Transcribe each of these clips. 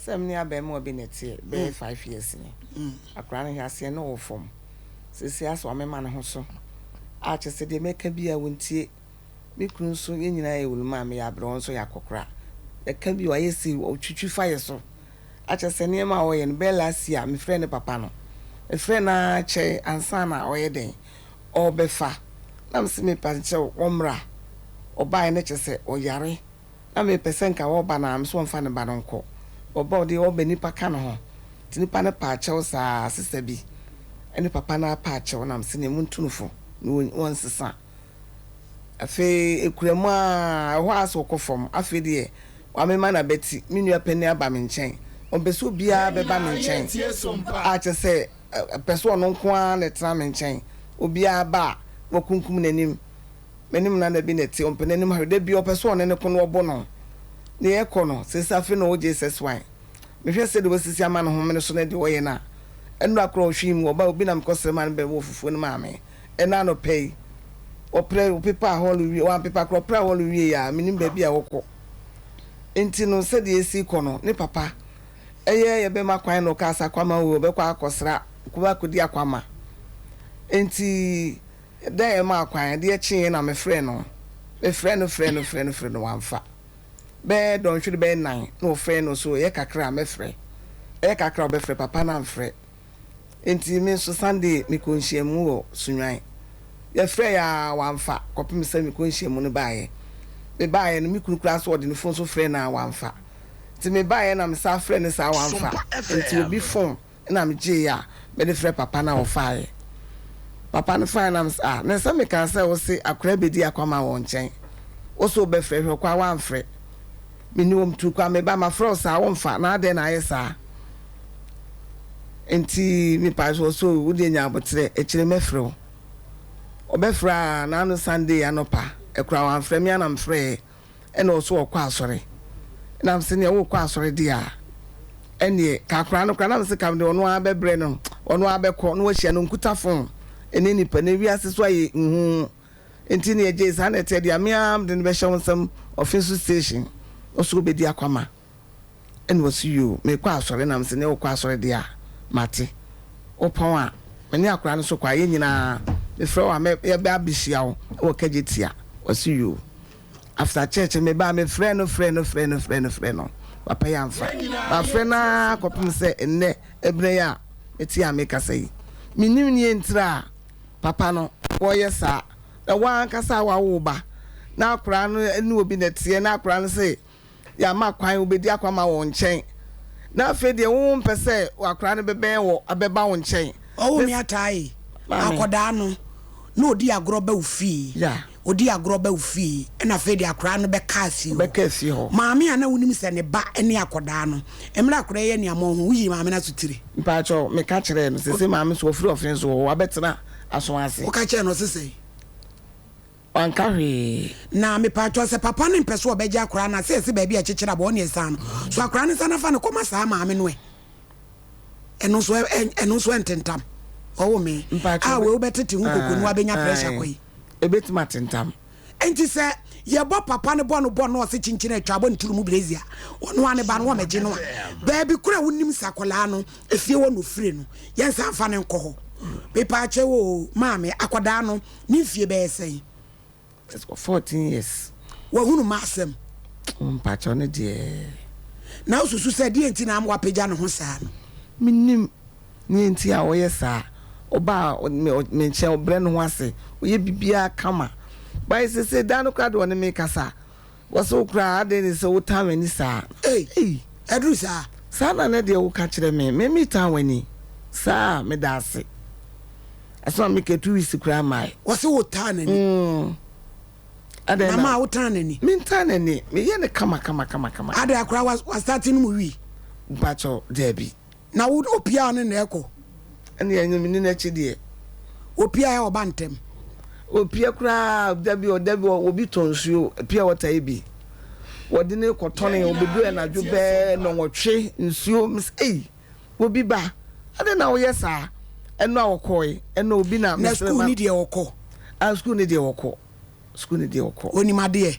Sɛ me ne abarimaa bi na ɛteɛ bɛyɛ 5 years ni. Akwadaa no hwɛ aseɛ na ɔwɔ fam. Seesei asɛ wamema ne ho so. A kyerɛ sɛ deɛ mɛka biara wɔntie. Me kunu nso, yɛn nyinaa yɛ olumaa, meyɛ aberewa, ɔno nso yɛ akɔkora. Yɛka bi a wayɛ sei, ɔtwitwi fa yɛ so. Akyerɛ sɛ nneɛma a ɔyɛ no, bɛyɛ last year mefrɛɛ ne papa no, mefrɛɛ no ara kyɛe ansa na ɔyɛ dɛn, ɔrebɛfa. Na mese mepa no kyɛw ɔmmra. Ɔbaeɛ no kyerɛ sɛ ɔyare. Na mepɛ sɛ nka ɔba no a, mese ɔmfa ne ba no nkɔ. Ɔba ɔde ɔba nipa ka ne ho. Nti nipa no paa kyɛw saa, sista bi ne papa no ara paa kyɛw na mese neɛ montu no fo na ɔnsesa. Afei ekura mu ara, ɛhɔ ara sɛ ɔkɔ fam. Afei deɛ, wamema n'abati. Me nua panin aba me nkyɛn. Ɔmpɛ sɛ obiara bɛba me nkyɛn. A kyerɛ sɛ, ɔpɛ sɛ ɔno nko ara na ɛtena me nkyɛn. Obiara ba a, wakunkum n'anim. M'anim nana bi na ɛte, ɔmpɛ n'anim ahwɛ. Da biara ɔpɛ sɛ ɔne no ko na ɔbɔ no. Nea ɛkɔ no, seesei afei na ɔwɔ JSS1. Mehwɛ sɛdeɛ wasisi ama ne ho mene so ne deɛ ɔyɛ no a, ɛnnora koraa ɔhwee mu. Ɔba obi na mekɔsrɛ maa no bɛwɔ fufuo no maa me. Ɛnnɛ anɔpa yi, ɔprɛ, ɔpepaa hɔɔlo wie, wampepa koraa, ɔpraa hɔɔlo wieeɛ a, mennim baabi a ɔkɔ. Enti no, sɛdeɛ ɛsi rekɔ no, ne papa, ɛyɛ yɛbɛma kwan na ɔkaa sɛ Akwama o, ɔbɛkɔ akɔsra, ɔbɛkɔ akɔdi Akwama. Enti da a yɛmaa kwan, adeɛ kyeeɛ na mefrɛɛ no. Mefrɛɛ no frɛɛ no frɛɛ no frɛɛ no, wamfa. Bɛyɛ dɔnhwere bɛyɛ nnan na ɔfrɛɛ no so, ɛyɛ kakra a mɛfrɛ, ɛyɛ kakra a ɔbɛfrɛ, papa no amfrɛ. Enti me nso Sunday mekɔɔ nhyiamu wɔ Sunyani. Yɛfrɛeɛ ara wamfa kɔpem sɛ mekɔɔ nhyiamu no baeɛ. Mebaeɛ no me kunu koraa nso ɔde ne phone nso frɛɛ no a wamfa. Nti mebaeɛ na mesan frɛɛ no saa wamfa. Nti obi phone na megyeeɛ a mede frɛ papa no a ɔfaeɛ. Papa no faeɛ na mese ah na sɛ mekaa sɛ wose akwadaa bɛdi akwama wɔ wo nkyɛn. Wose wobɛfrɛ hwɛ koraa woamfrɛ. Menni hɔ metuu kwan meba mafrɛ wo saa womfa na adɛn na ayɛ saa? Nti mepae so ɔse o wodeɛ nya aboterɛ akyire mɛfrɛ wo. Ɔbɛfrɛ a n'ano Sunday anɔpa ɛkoraa wamfrɛ me ara na mefrɛɛ ɛna ɔse ɔkɔ asɔre na mese neɛ wokɔ asɔre deɛ a ɛneɛ ka akoraa no koraa na mese ka mede ɔno ara bɛbrɛ no ɔno ara bɛkɔ na wahyia no nkuta phone ɛne nipa na wiase so ayɛ huhu nti neɛ gyee saa na ɛteɛ deɛ me ara mede no bɛhyɛ wo nsam ɔfe so station ɔso wobɛdi akwama. Ɛna ɔse yoo mekɔ asɔre na mese ne wokɔ asɔre deɛ a mate wopɔn a mene akwadaa no nso kɔ a yɛn nyinaa mefrɛ wo a mɛ yɛbɛ abɛhyia wo wɔ Kagyetia ɔse yoo after church mebaa mefrɛ no frɛ no frɛ no frɛ no frɛ no papa yi amfa mafrɛ no ara kɔpem sɛ nnɛ ɛberɛ yi a mete a mekasa yi menim neɛ ntira a papa no wɔyɛ saa na woankasa a wawo wo ba na akwadaa no ne obi na ɛteɛ na akwadaa no se yɛama kwan, wobɛdi akwamma wɔ wo nkyɛn, na afei deɛ wo wompɛ sɛ akwadaa no bɛbɛn wɔ, bɛba wo nkyɛn. Ɔwo me ataa yi, akɔdaa no na ɔdi agorɔ ba wo fie, ɔdi agorɔ ba wo fie, ɛna afei deɛ akwadaa no bɛka fie hɔ. Bɛka fie hɔ. Maame a na wonim sɛ ne ba ne akɔdaa no, mmerɛ akwadaa yi yɛ nea mɔho, woyii maame no asotire? Mpakyɛw, meka kyerɛɛ no, sese maame nso ɔfiri ɔfe nso wɔ hɔ, wabɛtena aso ase. Woka kyerɛɛ no, ɔse sɛn? Wanka hwee. Na mepaatwɔ sɛ papa no mpɛ sɛ ɔbɛgye akwadaa no a, sɛ yɛse baabi a ɛkyekyere aboa ɔne ɛsan no, so akwadaa no nsa na fa no kɔma saa maame no ɛ? Ɛno nso ɛ, ɛno nso ɛntentam. Ɔwo me. Mpaatwɔ A wei wobɛtete ho koko no wabɛnya pressure ae, kɔ yi. Ɛbɛtumi atentam. Enti sɛ yɛbɔ papa no bɔ no bɔ no ɔse kyinkyin atwa abɔ ne tiri mu brezi a, ɔno ara ne ba no wɔmɛgye no a, baabi koro a wonim sɛ akwadaa no efie hɔ na ofire no, yɛnsan mfa no nkɔ hɔ. Mepaakyɛw oo, maame, akwadaa no, Ne mfie bɛyɛ sɛn? 14 years. Wahunu m'asɛm. Oh, mpakyɛw ne deɛ. Na wosusu sɛ deɛ nti na ama wapagya ne ho saa no? Mennim nea nti a ɔyɛ saa. Ɔba a, me nkyɛn, ɔbrɛ ne ho ase, ɔyɛ biribiara kama. But seesei da no koraa deɛ ɔne me kasa. Wɔse wo koraa adɛn ne sɛ wotan w'ani saa? Ei! Aduru saa? Saa na nɛ deɛ woka kyerɛ me. Me metan w'ani saa a, meda ase. Asɛm a meka 2 weeks koraa mmae. Wɔse wotan n'ani? Mm. Adɛn Na na? maa wotan n'ani? Mentan n'ani. Meyɛ no kama kama kama kama. Adɛn koraa wa wa start no mu wii? Mpakyɛw, daabi. Na wo opia ne na ɛkɔ? Ɛne ɛnyɛ me ni n'akyi deɛ. Opia ɛ ɔba ntɛm. Opia koraa da bi ɔda bi obi tɔ nsuo pure water yi bi wɔde ne kɔtɔne obedu anadwo bɛɛ nɔnwɔtwe nsuo mis ei obi ba ade na woyɛ saa ɛno a wɔkɔe ɛno obi na Na sukuu ni deɛ ɔkɔ. Ah sukuu ni deɛ wɔkɔ sukuu ni deɛ ɔkɔ. Onim adeɛ.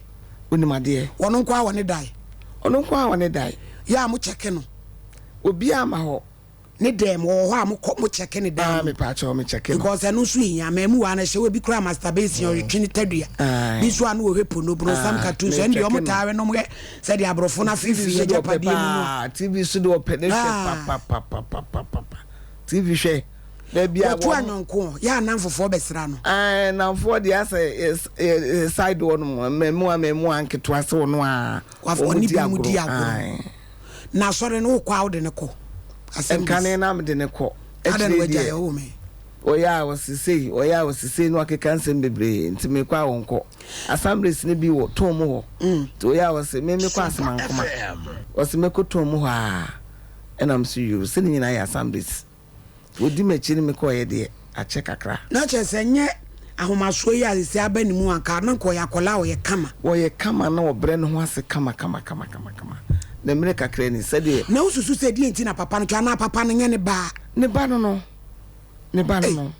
Onim adeɛ. Ɔno nko ara wɔ ne dan. Ɔno nko ara wɔ ne dan. Yɛ a mo kyɛke no. Obiara mma hɔ. Ne dɛm wɔwɔ hɔ a mo kɔ mo check ne dan Ah, mu. mepaakyɛw me check no. Because ɛno nso hia. Mmamu wa no hyɛ hɔ ebi koraa masturbation ɔretwe ne tadua. Bi nso a na ɔhwɛ pono bronsam Ah, cartoon me so ɛno deɛ check ɔmo no. taa wɛ na ɔmo hwɛ sɛdeɛ aborɔfo no TV afeefee so de ɔpɛ agyapadeɛ mu no a. paa. TV so de ɔpɛ ne hwɛ Ah. papapapapapa. TV hwɛ. Baabi a Wɔtu wɔn. anyɔnko yɛ anamfofoɔ bɛsra no. Ah, nnamfoɔ deɛ asɛ yɛ yɛ side hɔ nom mmaamua mmaamua nketewa sɛ wɔn a Waf wɔn ɔne di binom di agorɔ. agorɔ. Ae. Na asɔre no wokɔ a wode no kɔ assemblies. Nkane na mede no kɔ. Adɛn na Akyire wagyae deɛ ɔwɔ me. ɔyɛ a ɔse sei, ɔyɛ a ɔse sei na wakeka nsɛm bebree nti mekɔ a ɔnkɔ. Assemblies no bi wɔ Tom mu hɔ nti ɔyɛ a ɔse me mekɔ Asemankoma. Ɔse mɛkɔ Tom mu hɔ a ɛna mese yoo sɛ ne nyinaa yɛ assemblies. Ɔdi m'akyi ne me kɔeɛ deɛ, akyɛ kakra. Na kyerɛ sɛ ɛnyɛ ahomasoɔ yi a seesei aba ne mu anka na anka ɔyɛ akwadaa a ɔyɛ kama. Ɔyɛ kama na ɔbrɛ ne ho ase kama kama kama kama kama. Na mmerɛ kakra ni, sɛdeɛ. Na wosusu sɛ deɛn nti na papa no twa anaa papa no nyɛ ne ba a? Ne ba no no, ne ba no Ei! no.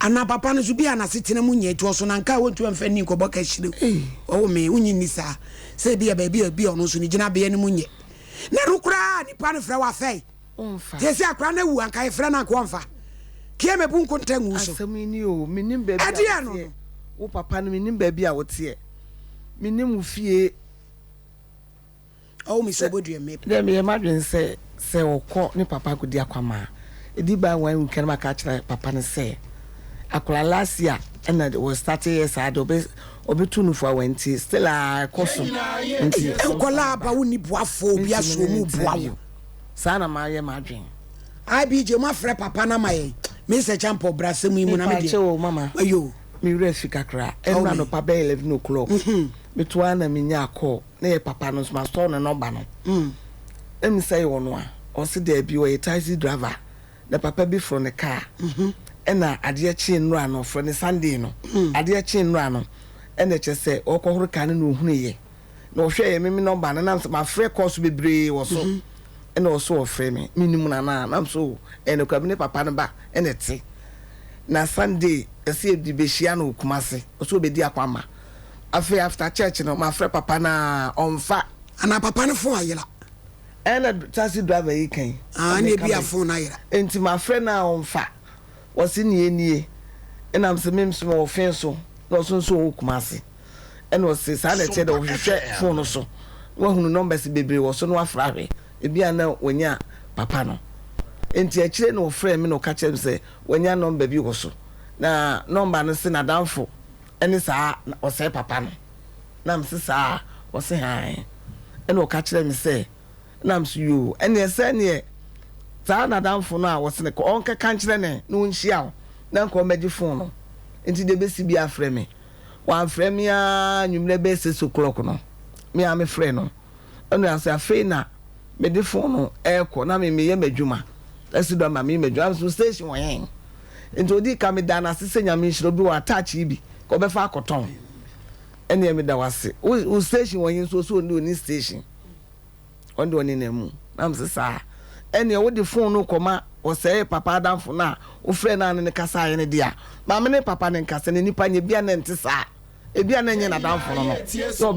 Anaa papa no nso bi a n'asetena mu nyɛ nti ɔso na anka a wɔntumi amfa nni nkɔbɔ kahyire Ei! o. Ɔwo me, wonnye nni saa? Sɛ ebia baabi a ebia ɔno nso ne gyinabea no mu nyɛ. Na ɛno koraa a nipa no frɛ wo afɛe. Ɔmfa. Seesei akwadaa no awu anka yɛfrɛ no anka ɔmfa. Kia mɛbu nkonta ngu wo so. Asɛm yi ni o, mennim baabi a Ɛdeɛn no woteɛ. no? Wo papa no, mennim baabi a woteɛ. Mennim wo fie. Ɔwo me sɛ Sɛ. ɔbɔdua me. Dɛ meyɛ m'adwen sɛ sɛ ɔkɔ ne papa akɔdi akwamma a, ɛdi baa one week a na maka akyerɛ papa no sɛ akwadaa last year ɛna wɔ starte yɛ saa de ɔbɛ ɔbɛtu no fo a wantie still a ɛkɔ so nti Ei, ɔmfa nkwadaa ne aba ba. wonni boafoɔ obi Mentumi aso ne no ɔmu ntena boa wo. bio. Saa na mayɛ m'adwen. IBJ mo afrɛ papa no ama yɛn. Mister Champɔ bra asɛm yi mu na me deɛ. Mepakyɛw o mama, Ayo. me werɛ afi kakra. Tell Ɛnora me. anɔpa bɛyɛ 11 o'clock, meto ara na menyaa call, na ɛyɛ papa no nso, masɔɔ ne nɔmba no. Na me sɛ ɛyɛ ɔno a, ɔse daabi, ɔyɛ taxi driver, na papa bi foro ne car. Ɛna adeɛ kyee nnora no, ɔfrɛ no Sunday no, adeɛ kyee nnora no, ɛna kyerɛ sɛ ɔrekɔhoro car no na ɔhunuiɛ. Na ɔhwɛɛ me me nɔmba no na mafrɛ calls bebree wɔ so ɛna ɔso ɔfrɛ me menim no anaa na so ɛyɛ nokorɛ me ne papa no ba ɛna ɛte na Sunday ɛsɛ yɛde bɛhyia no wɔ Kumasi ɔso ɔbɛdi akwamma afei after church no mafrɛ papa no a ɔmfa. Anaa papa no phone ayera. Ɛna taxi driver yi kan Ah ɛna ebi a phone no ayera. Nti mafrɛ no a ɔmfa ɔse nie nie ɛna mese me nso mewɔ fe so na ɔso nso ɔwɔ Kumasi. Ɛna ɔse saa na ɛteɛ dɛ ɔhwehwɛ phone no so na wahunu numbers bebree wɔ so na wafrɛ ahwɛ ebia na wanya papa no. Nti akyire na ɔfrɛɛ me na ɔka kyerɛɛ me sɛ wanya number bi wɔ so na number no se n'adamfo ne saa ɔsɛe papa no. Na mese saa a? Ɔse haan. Ɛna ɔka kyerɛɛ me sɛ na mese yoo ɛneɛ sɛ neɛ saa n'adamfo no a ɔse no kɔ ɔnkɛka nkyerɛ ne na ɔnhyia wo na nka ɔmmɛgye phone no nti deɛ ɛbɛsi biara frɛ me. Wamfrɛ me ara anwummerɛ bɛyɛ six o'clock no, me ara mefrɛɛ no. Ɛna ɔse afei na mede phone no ɛrekɔ na me meyɛ m'adwuma. Ɛsi do ama meyɛ m'adwuma. Nso station wɔ he? Nti odii ka medaa no ase sɛ Nyame nhyira obi wɔ attach yi bi ka ɔbɛfa akɔtɔn. Ɛneɛ meda wo ase. Wo wo station wɔ he nso ɔse ɔnni ɔnni station. Ɔno deɛ ɔnenam mu. Na mese saa. Ɛneɛ wode phone no kɔma ɔsɛee papa adamfo no a wofrɛɛ no a ne no kasaeɛ no deɛ a, ma me ne papa no nkasa na nipa nyɛ ebia na ɛnte saa. Ebia na ɛnyɛ n'adamfo no no na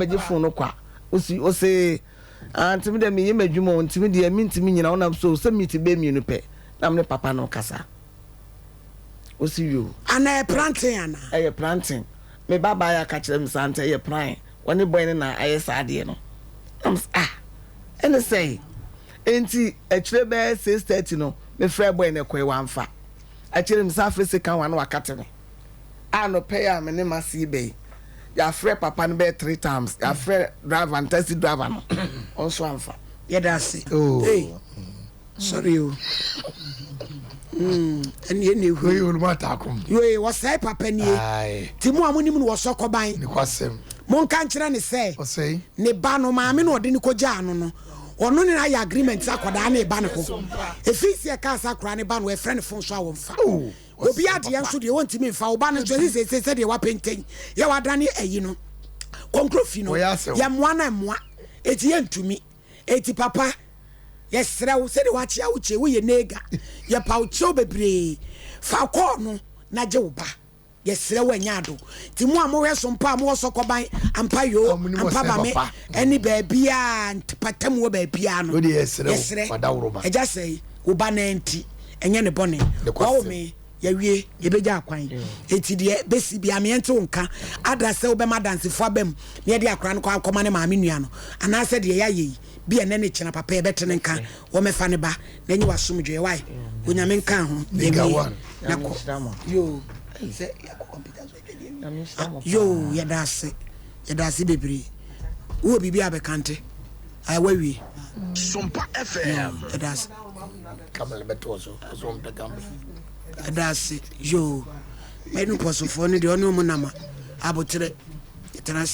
ɔbɛgye phone no kwa. Ɔsi ɔse ah nti me deɛ meyɛ m'adwuma o nti me deɛ mentumi nyina wo nam so sɛ meet bɛyɛ mmienu pɛ na me ne papa no kasa. Ɔsi yoo. Ana ɛyɛ plantain anaa? Ɛyɛ plantain. Me ba baa yɛ aka kyerɛ me saa nti ɛyɛ plan. Wɔne boy no na ayɛ saa adeɛ no. Na me sɛ ah ɛne sɛn? Enti akyire bɛyɛ 6:30 no me frɛɛ boy no ɛkɔe wamfa. Akyire no me san frɛ second one na wakate me. Anɔpa yi a me ne m'ase yi bɛ yi yɛafrɛ papa no bɛyɛ 3 times yɛafrɛ driver no taxi driver no ɔnso amfa. Yɛda ase. Oh. Ei. Sorry o. Mm, ɛne ɛne ehu. Wei oluma atakom. Yoe, wɔsɛe papa nie. Aye. Ti mo a monim no wɔ sɔkɔban. Ne kwasɛm. Monka nkyerɛ ne sɛ. Ɔsɛe. Ne ba no, maame no ɔde no kɔgyaa no no, ɔno ne no ayɛ agreement sɛ akwadaa no reba ne hɔ. Ɛfiri sɛ ɛkaa sɛ akwadaa no ba no, ɛfrɛ ne phone so a wɔmfa. Oh, Obi ɔsɛe adeɛ papa. nso deɛ wɔntumi mfa. Wo ba no nso ɛsɛ sɛ sɛdeɛ wapenten yɛ wadane ayi no, kɔnkuro fi no, Wɔyɛ asɛw. yɛmmoa no mmoa. Eti yɛntumi. Eti papa, yɛsrɛ wo, sɛdeɛ woakyea wo kyɛ, woyɛ nega, yɛpa wo kyɛw bebree, fa kɔɔ no na gye wo ba. Yɛsrɛ wo ɛnyɛ ado. Nti mo a mohwɛ so mpo a mowɔ Sɔkɔban, Ampa Yoo, A monim Ampa ɔsɛe Bame papa. ɛne baabiaa, mpatamu wɔ baabiaa no, Wei deɛ yɛsrɛ wo, yɛsrɛ. w'adaworoma. Agya sɛe wo ba no ara nti, ɛnyɛ ne bɔne. Ne Wawo kwasɛm. me, yɛawie, yɛbɛgya akwan. Enti deɛ bɛsi biaa me yɛnte wo nka, ada sɛ wobɛma adansefoɔ aba mu na yɛde akwadaa no kɔ akɔma ne maame nua no, anaasɛ deɛ yɛayɛ yi, bi ɛnnɛ ne kyena papa yɛbɛte ne nka, wɔmɛfa ne ba na enye w'asomdwoeɛ wai Onyame nka ho yɛnwie na kɔ yoo sɛ yɛkɔ computer so adwadeɛ wie yoo yɛda ase yɛda ase bebree wowɔ biribi a bɛkante ayɛ wawie Sompa FM. Yoo yɛda ase Kamala bɛtoɔ so ɔsɛ ɔmpɛ kamala yɛda ase yoo mɛnu pɔsofoɔ no deɛ ɔne ɔmo nama aboterɛ yɛtena ase.